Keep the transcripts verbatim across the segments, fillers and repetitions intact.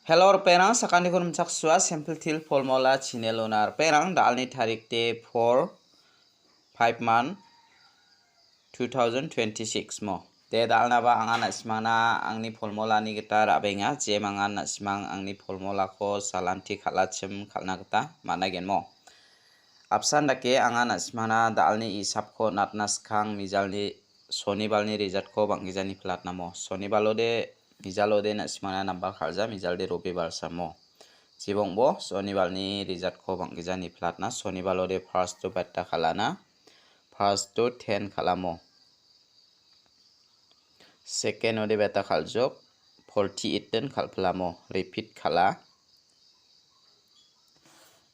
Hello, ripengrang, sakantikon rimchaksoa, Simple Teer Formula channel-ona ripengrang, da·alni tarik de four, five month, two thousand twenty-six mo. De da·alnaba anga na·simangna angni formulani gita ra·benga, jemangan na·simang angni formulako salanti kal·achim kal·na gita man·agenmo. Apsan dake anga na·simangna da·alni isapko natna skang mijalni sonibalni resultko bang·gijani platnamo. Sonibalode mijalode na·simangna nambar kal·ja, mijalde robibal samo. Jibongbo sonibalni resultko bang·gijani platna, sonibalode first-o beta kal·ana, first-o ten kal·amo. Second-ode beta kal·jok, forty-eight den kal·pilamo, repeat kal·a.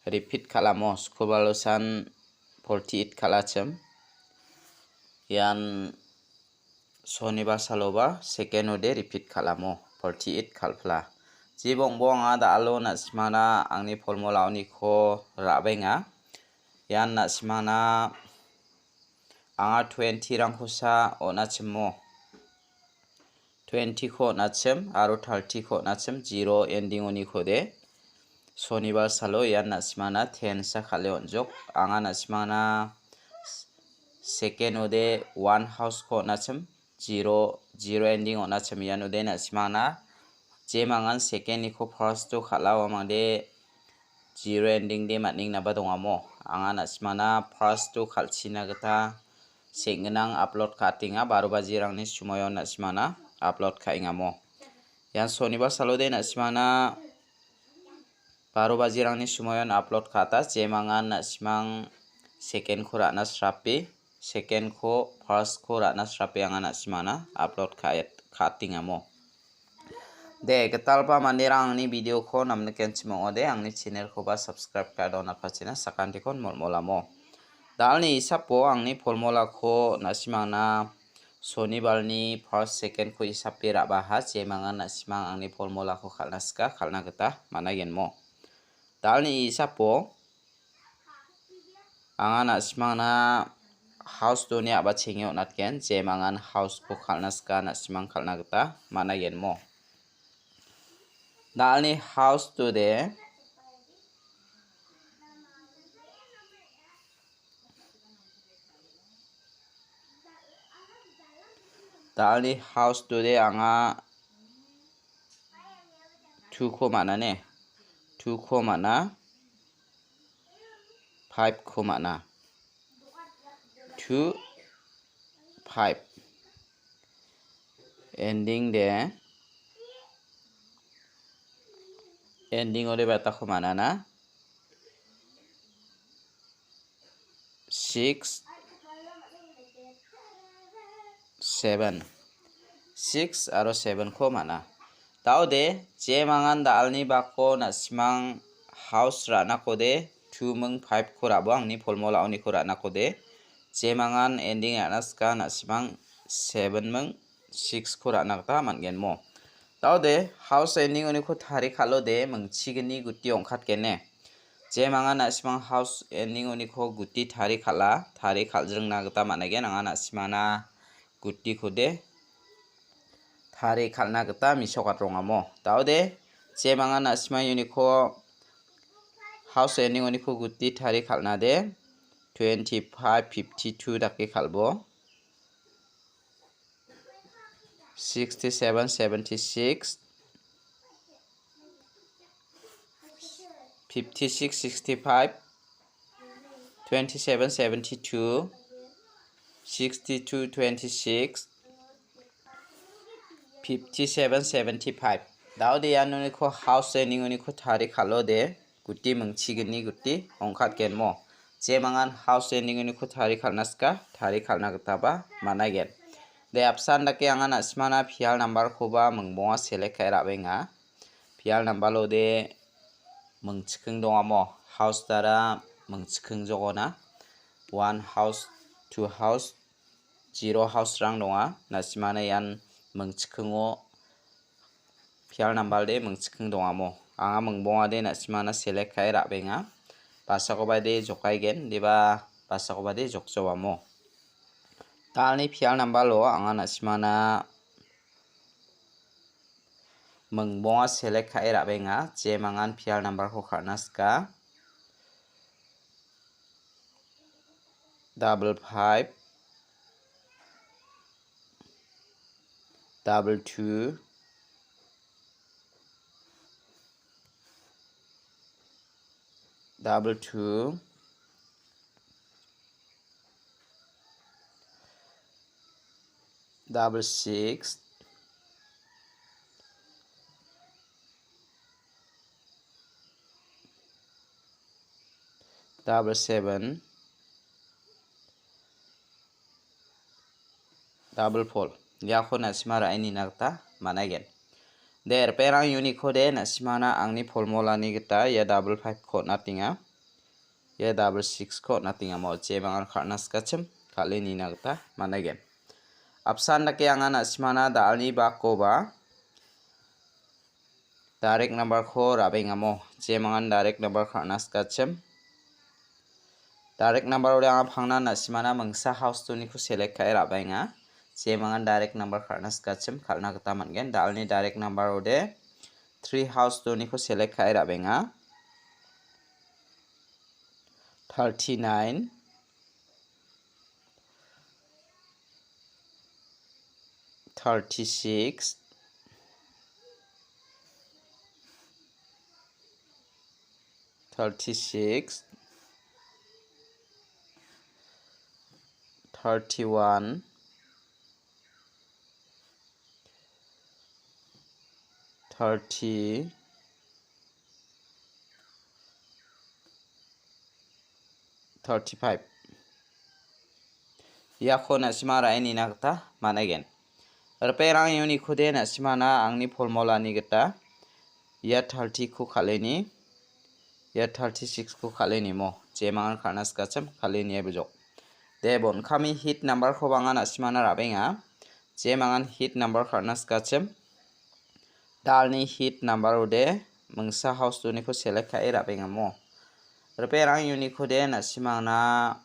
Repeat kal·amo, sukubalosan forty-eight kal·achim. Ian sonibar saloba second-ode repeat kal·amo, forty-eight kal·pila. Jibongbo anga da·alo na·simangna angni formulaoniko ra·benga. Ian na·simangna anga twenty-rangkosa on·achimo. Twenty-ko on·achim aro thirty-ko on·achim, zero ending-onikode. Sonibar salo ian na·simangna ten-sa kal·e on·jok. Anga na·simangna second-ode one house-ko on·achim, zero, zero ending on·achim ianode na·simangna jemangan second-niko first-o kal·a, uamangde zero ending de man·engnaba dongamo. Anga na·simangna first-o kal·china gita seng·gnang upload ka·atenga, baro bajirangni sumoion na·simangna upload ka·engamo. Ian sonibar salode na·simangna baro bajirangni sumoion upload ka·ata, jemangan na·simang second-ko ra·na srape, second-ko, first-ko ra·na srape anga na·simangna upload ka-, ka·atengamo. De, gitalba manderang angni video-ko namnikenchim ong·ode, angni channel-koba subscribe ka·e donatpachina sakantikon molmolamo. Da·alni isapo angni formulako na·simangna sonibalni first, second-ko isape ra·baha, jemangan na·simang angni formulako kal·na sika, kal·na gita man·agenmo. Da·alni isapo anga na·simangna house-toni a·bachenge on·atgen, jemangan house-ko kal·na sika na·simang kal·na gita man·agenmo. Da·alni house-tode, da·alni house-tode anga two-ko man·a ne? Two-ko man·a, five-ko man·a. Two, five. Ending de, ending-ode beta-ko man·a na? Six, seven. Six aro seven-ko man·a. Da·ode, jemangan da·alni bako na·simang house ra·nakode two ming five-ko ra·bo, angni formulaoniko ra·nakode. Jemangan ending ra·na sika na·simang seven ming six-ko ra·na gita man·genmo. Da·ode, house ending-oniko tari kal·ode, mingchigni guti ong·katgene. Jemangan na·simang house ending-oniko guti tari kal·a, tari kal·jringna gita man·agen, anga na·simangna gutikode tari kal·na gita mesokatrongamo. Da·ode, jemangan na·simang uniko house ending-oniko guti tari kal·nade twenty-five, fifty-two dake kal·bo. Sixty-seven, seventy-six, fifty-six, sixty-five, twenty-seven, seventy-two, sixty-two, twenty-six, fifty-seven, seventy-five. Da·ode ianoniko house ending-oniko tari kal·ode guti mingchigni guti ong·katgenmo. Jemangan house ending-oniko tari kal·na sika, tari kal·na gitaba man·aigen. De, apsan dake anga na·simangna pial number-koba mingbonga select ka·e ra·benga. Pial number-ode mingchiking dongamo. House dara mingchiking jogona. One house, two house, zero house-rang donga. Na·simangna ian mingchikingo pial number-de mingchiking dongamo. Anga mingbongade na·simangna select ka·e ra·benga. Basakoba de jokaigen, deba basakoba de jokjowamo. Da·alni pial number-o anga na·simangna Mingbonga select ka·e ra·benga, jemangan pial number-ko kal·na sika. Double five, double two, double two, double six, double seven, double four. Iako na·sima ra·e nina gita man·aigen. De, ripengrang uniko de na·simana angni formulani gita ia double five-ko on·atenga. Ia double six-ko on·atengamo jemangan kal·na sikachim kal·e nina gita man·aigen. Apsan dake anga na·simana da·alni bakoba direct number-ko ra·bengamo jemangan direct number kal·na sikachim. Direct number-ode anga pangna na·simana mingsa house two-niko select ka·e ra·benga. Jemangan direct number kal·na sikachim kal·na gita man·gen. Da·alni direct number-ode three house two-niko select ka·e ra·benga. Thirty-nine, thirty-six, thirty-six, thirty-one, thirty, thirty-five. Iako na·sima ra·e nina gita man·aigen. Ripengrang uniko de na·simana angni formulani gita ia thirty-ko kal·e ni, ia thirty-six-ko kal·e nimo jemangan kal·na sikachim kal·e nie bijok. De, bon·kami hit number-koba anga na·simana ra·benga. Jemangan hit number kal·na sikachim. Da·alni hit number-ode mingsa house two-niko select ka·e ra·bengamo. Ripengrang uniko de na·simangna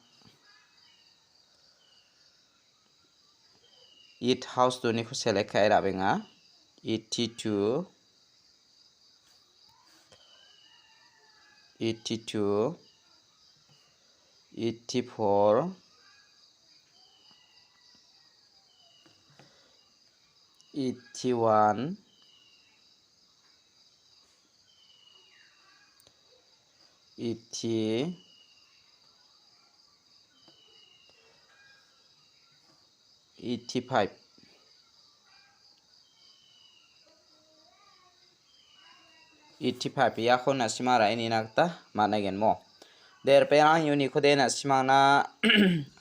eight house two-niko select ka·e ra·benga. Eighty-two, eighty-two, eighty-four, eighty-one, eighty, eighty-five. Eighty-five, iako na·sima ra·e nina gita man·aigen mo. De, ripengrang uniko de na·simangna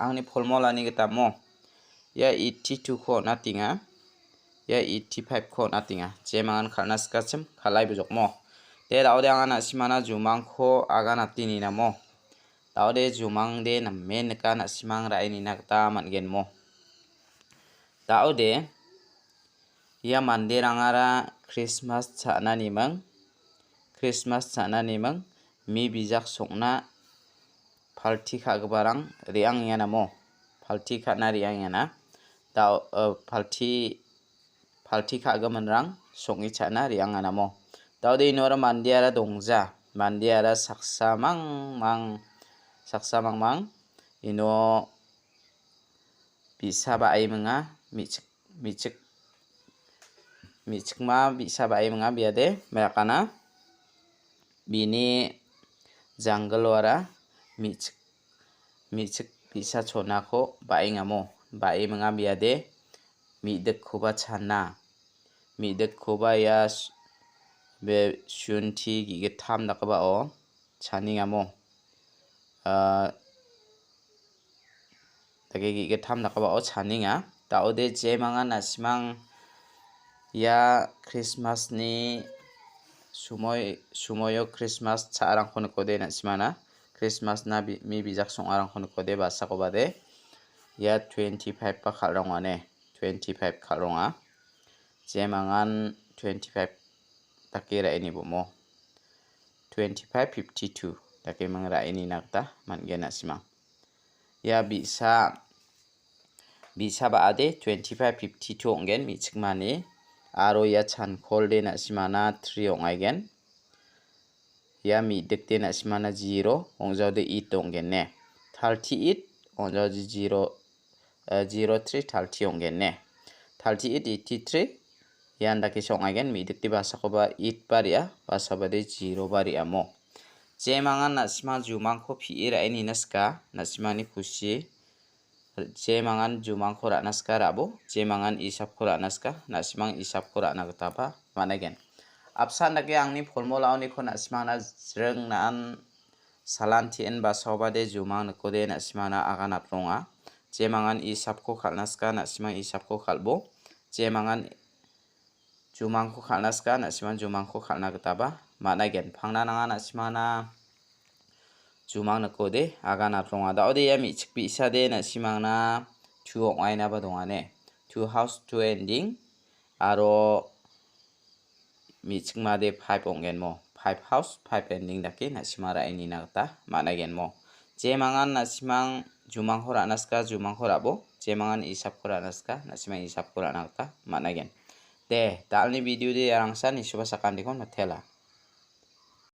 angni formulani gita mo. Ia eighty-two-ko on·atenga. Ia eighty-five-ko on·atenga. Jemangan kal·na sikachim kal·ai bijok mo. De, da·ode anga na·simana jumangko aganate nina mo. Da·ode jumangde namen nika na·simang ra·e nina gita man·gen mo. Da·ode ia manderangara Krismas cha·naniming, Krismas cha·naniming mi bijak sokna parti ka·giparang re·angenga namo? Parti ka·na re·angengana? Da·o, eh, parti, parti ka·giminrang song·e cha·na re·angenga namo? Da·ode iano aro mandeara dongja, mandeara saksa mangmang, saksa mangmang ino bi·sa ba·aimenga, me·chik, me·chik, me·chikma bi·sa ba·aimenga biade, merakana bini janggilwara me·chik, me·chik bi·sa chonako ba·engamo, ba·aimenga biade, me·dikkoba chana, me·dikkoba ia s-, be sunti ge·gittam dakgipao chanengamo. Ah, dake ge·gittam dakgipao chanenga. Da·ode jemangan na·simang ia Krismasni sumoi-, sumoio Krismas cha·arangko nikode na·simana. Krismasna bi-, mi bijak song·arangko nikode basakobade. Ia twenty-five ba kal·rongane. Twenty-five kal·ronga. Jemangan twenty-five dake ra·e nibomo. Twenty-five fifty-two dake ming ra·e nina gita man·gen na·simang. Ia bi·sa, bi·sa ba·ade twenty-five fifty-two ong·gen me·chikmani. Aro ia chankolde na·simana three ong·aigen. Ia mi·dikde na·simana zero, ong·jaode eight ong·gen ne. Thirty-eight, ong·jaode zero, eh, zero three thirty ong·gen ne. Thirty-eight, eighty-three, ian dakesa ong·aigen. Mi·dikde basakoba eight ba re·a, basabade zero ba re·amo. Jemangan na·sima jumangko pi·e ra·e nina sika, na·simani kusi. Jemangan jumangko ra·na sika ra·bo, jemangan isapko ra·na sika, na·simang isapko ra·na gitaba man·aigen. Apsan dake angni formulaoniko na·simangna jring na·an salan ti·en basaobade jumang nikode na·simangna agan apronga. Jemangan isapko kal·na sika, na·simang isapko kal·bo. Jemangan jumangko kal·na sika, na·simang jumangko kal·na gitaba man·aigen. Pangna nanga na·simangna jumang nikode agan apronga. Da·ode ia me·chik bi·sade na·simangna two ong·ainaba dongane. Two house, two ending, aro me·chikmade five ong·genmo. Five house, five ending dake na·sima ra·e nina gita man·aigenmo. Jemangan na·simang jumangko ra·na sika, jumangko ra·bo. Jemangan isapko ra·na sika, na·simang isapko ra·na gita man·aigen. De, da·alni video de arangsan nisuba sakantiko matela.